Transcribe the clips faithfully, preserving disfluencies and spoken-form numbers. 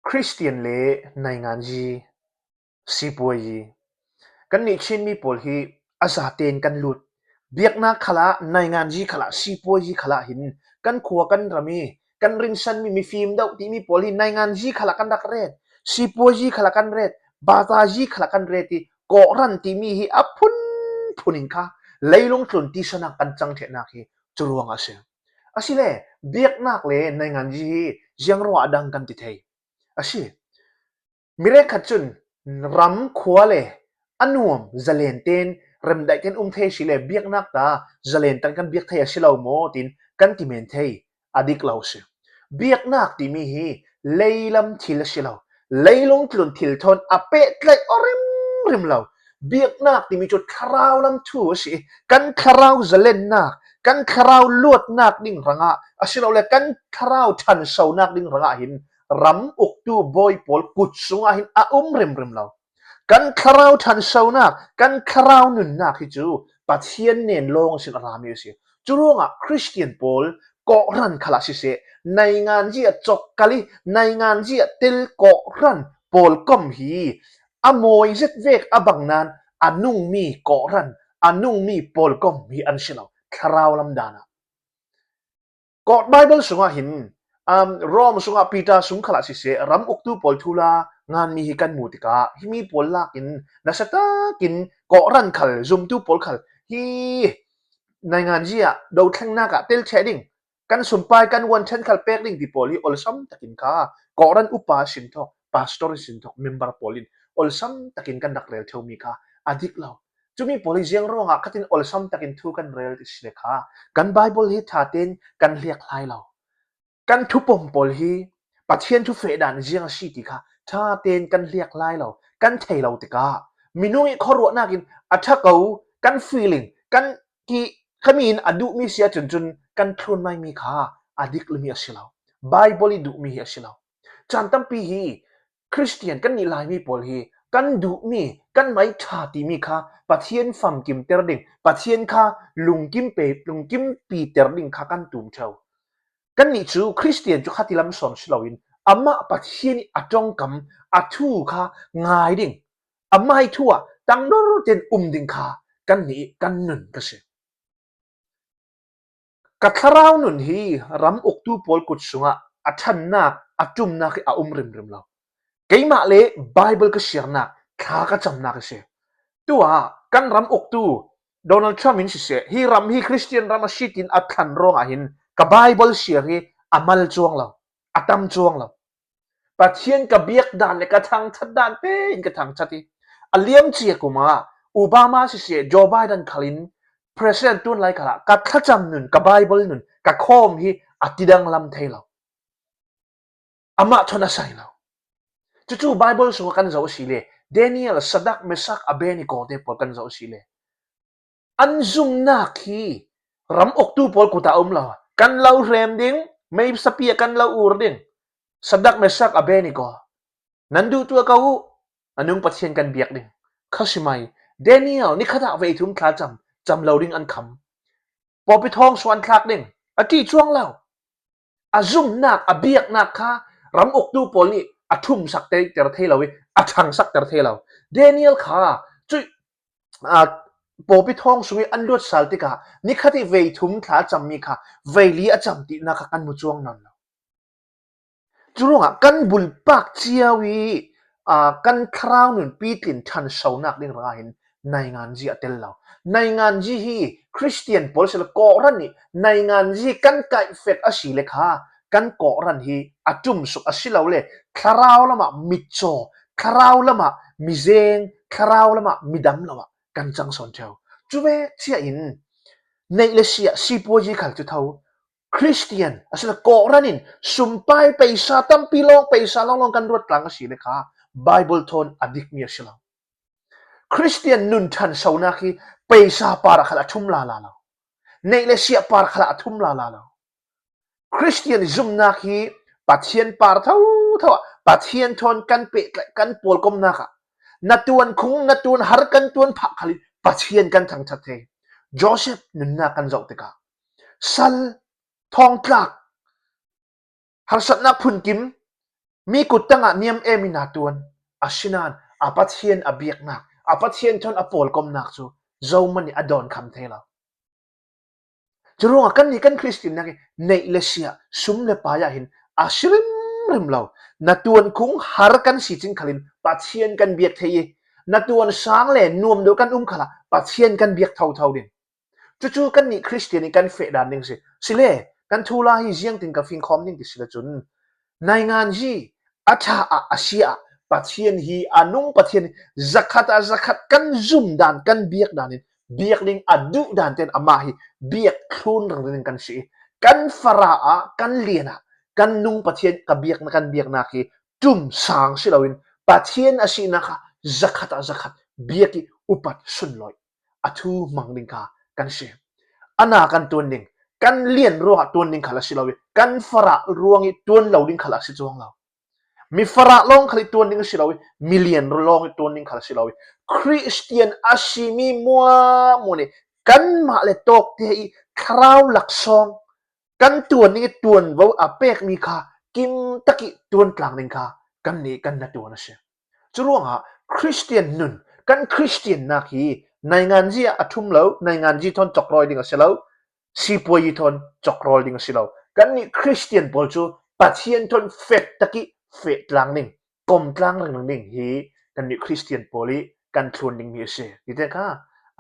Khristian le nainganzi, sipuayi, kannih Chin mi pawl hi a zaten kan lut. Biaknak khalah, nainganzi khalah, sipuayi khalah hin kan khua kan ram i kan rinsan mi, mifim deuh timi pawl hi nainganzi khalah kan rak ret, sipuayi khalah kan ret, batayi khalah kan ret i Kawhhran timi hi a phunphun in kha leilung tlun tisanak kan cang ṭhehnak hi cu ruangah a si. Asile biaknak le nainganzi hi ziang ruah a dang kan ti thei? A si. Mirek khat cun ram khua le a nuam zalen ten remdaih ten um thei a si le biaknak ta zalen tan kan biak thei a si lo maw tiin kan ti men thei. A dik lo si. Biaknak timi hi leilam thil a si lo, leilung tlun thil thawn a pehtlaih aw rimrim lo. Biaknak timi cu thlarau lam thu a si. Kan thlarau zalennak, kan thlarau luatnak ding hrangah, asilole kan thlarau ṭhansonak ding hrangah hin ram uktu bawi pawl kut sungah hin a um rimrim lo. Kan thlarau ṭhansonak, kan thlarau nunnak hi cu Pathian nen lawng sin a rami a si. Cu ruangah Khristian pawl kawhhran khalah siseh, nainganzi ah cawk kal i nainganzi ah tel kawhhran pawlkom hi a mawi zet vek a bang nain a nungmi kawhhran, a nungmi pawlkom hi an si lo, thlarau lam dan ah. Kawh Baibal sungah hin, um, Rom sungah Peter sung khalah siseh, ram uktu pawl thu la nganmi hi kan hmu tikah, himi pawl lak in nasa takin kawhhran khal, zumtu pawl khal hi nainganzi ah dothlengnak ah tel ṭheh ding, kan sumpai, kan vuan ṭhen khal pek ding ti pawl hi olsam takin kha kawhhran upa sin thawk, pastor sin thawk, member pawl in olsam takin kan rak rel ṭheumi kha a dik lo. Cumi pawl hi ziang ruangah khatin olsam takin thu kan rel ti si le kha, kan Baibal hi ṭha tein kan hliak hlai lo. Kan thupom pawl hi Pathian thu feh dan ziang a si ti kha ṭha tein kan hliak hlai lo. Kan thei lo tikah minung i khuaruahnak in a ṭha ko, kan feeling, kan ki, khami in a duhmi si ahcun cun kan thlun maimi kha a dik lumi a si lo. Baibal i duhmi hi a si lo. Caan tampi hi Khristian kannih Laimi pawl hi kan duhmi, kan mai ṭha timi kha Pathian famkimter ding, Pathian kha lungkim pe, lungkimpi ter ding kha kan tum ṭheu. Kannih cu Khristian cu khati lam sawn si loin amah Pathian i a ṭongkam, a thu kha ngai ding, amah i thu ah tangdor tein um ding kha kannih kan nun ka si. Ka thlarau nun hi ram uktu pawl kut sungah a ṭhannak, a ṭumnak hi a um rimrim lo. Keimah le Baibal ka siarnak, thla ka camnak a si. Tuah kan ram uktu Donald Trump in siseh, hi ram hi Khristian ram a si tiin a thlan ruangah hin ka Baibal siar hi a mal cuang lo, a tam cuang lo. Pathian ka biak dan le ka thangṭhat dan tein ka thangṭhat hi. A liamcia kum ah Obama siseh, Joe Biden khal in President tun lai khalah ka thlacam nun, ka Baibal nun, ka khawm hi a tidang lam thei lo. Amah thawn a sai lo. Cucu Baibal sungah kan zoh a si le Daniel, Sadak, Mesak, Abednego te pawl kan zoh a si le an zumnak hi ram uktu pawl kut ah a um lo. Kan lo hrem ding, meisapi ah kan lo ur ding. Sadak, Mesak, Abednego, nan duh tuah ko uh, a nung Pathian kan biak ding. Kha si mai, Daniel, nikhat ah vei thum thla cam, cam lo ding an kham. Pawpi thawng sung an thlak ding, a ṭih cuang lo. A zumnak, a biaknak kha ram uktu pawl nih a ṭhumsak ter thei lo i a ṭhangsak ter thei lo. Daniel kha cuih, aa, pawpi thawng sung i an luat sal tikah nikhat i vei thum thla a cammi kha vei li a cam tinak kha kan hmu cuang nawn lo. Cu ruangah kan bulpak cio i, aa, kan thlarau nun pitlin ṭhansonak ding rangah hin nainganzi a tel lo. Nainganzi hi Khristian pawl si lo, kawhhran nih nainganzi kan kaihfek a si le kha kan kawhhran hi a ṭumsuk a si lo le thlarau lamah mitcaw, thlarau lamah mizeng, thlarau lamah midam lo ah kan cang sawn ṭheu. Cu ve cia in neih le siah sipuayi khal cu tho. Khristian a si lo, kawhhran in sumpai, peisa tampi lawng, peisa lawnglawng kan ruat tlang a si le kha Baibal thawn a dikmi a si lo. Khristian nun ṭhansonak hi peisa par ah khal a ṭhum lala lo. Neih le siah par khal a ṭhum lala lo. Khristian zumnak hi Pathian par thotho ah, Pathian thawn kan pehtlaih, kan pawlkomnak ah, na tuan khung, na tuan har, kan tuan phah khal in Pathian kan thangṭhat thei. Joseph nunnak kan zoh tikah sal, thawngtlak, harsatnak phunkim, Mi kuttangah niam em in a tuan, asinain a Pathian a biaknak, a Pathian thawn a pawlkomnak cu zohmanh nih a dawn kham thei lo. Curuangah kannih kan Khristiannak i neih le siah, sum le pai ah hin a si rimrim lo. Na tuan khung har kan si cin khalin Pathian kan biak thei i, na tuan sang le nuam deuh kan um khalah Pathian kan biak thotho ding. Cucu kannih Khristian i kan feh dan ding si. Sile, kan thuhla hi ziangtin ka fingkhawm ding ti sile cun, nainganzi a ṭha ah a sia ah Pathian hi, a nung Pathian hi, zakhat ah zakhat kan zum dan, kan biak dan in biak ding a duh dan ten amah hi biak thlun ringring kan si i, kan farah ah, kan lian ah, kan nung Pathian ka biakna, kan biaknak hi ṭum sang si loin Pathian a sinak kha zakhat ah zakhat biak i upat sunlawih a thu hmang ding kha kan si. A na kan tuan ding, kan lian ruangah tuan ding khal a si lo i, kan farah ruang i tuan lo ding khal a si cuang lo. Mi farah lawng khal i tuan ding a si lo i, mi lian lawng i tuan ding khal a si lo i, Khristian a si mi muahmuah nih kanmah le tawkte i thlarau laksawng kan tuan ding i tuanvo a pekmi kha kim tak i tuan tlang ding kha kannih kan na tuan a si. Curuangah Khristian nun, kan Khristiannak hi nainganzi ah a ṭhum lo, nainganzi thawn cawkrawl ding a si lo, sipuazi thawn cawkrawl ding a si lo. Kannih Khristian pawl cu Pathian thawn fek tak i feh tlang ding, kom tlang ringring ding hi kannih Khristian pawl i kan thlun dingmi a si. Tite kha,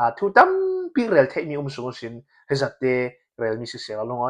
aa, thu tampi rel theihmi um sung sin, hezat te relmi siseh lo lungawi.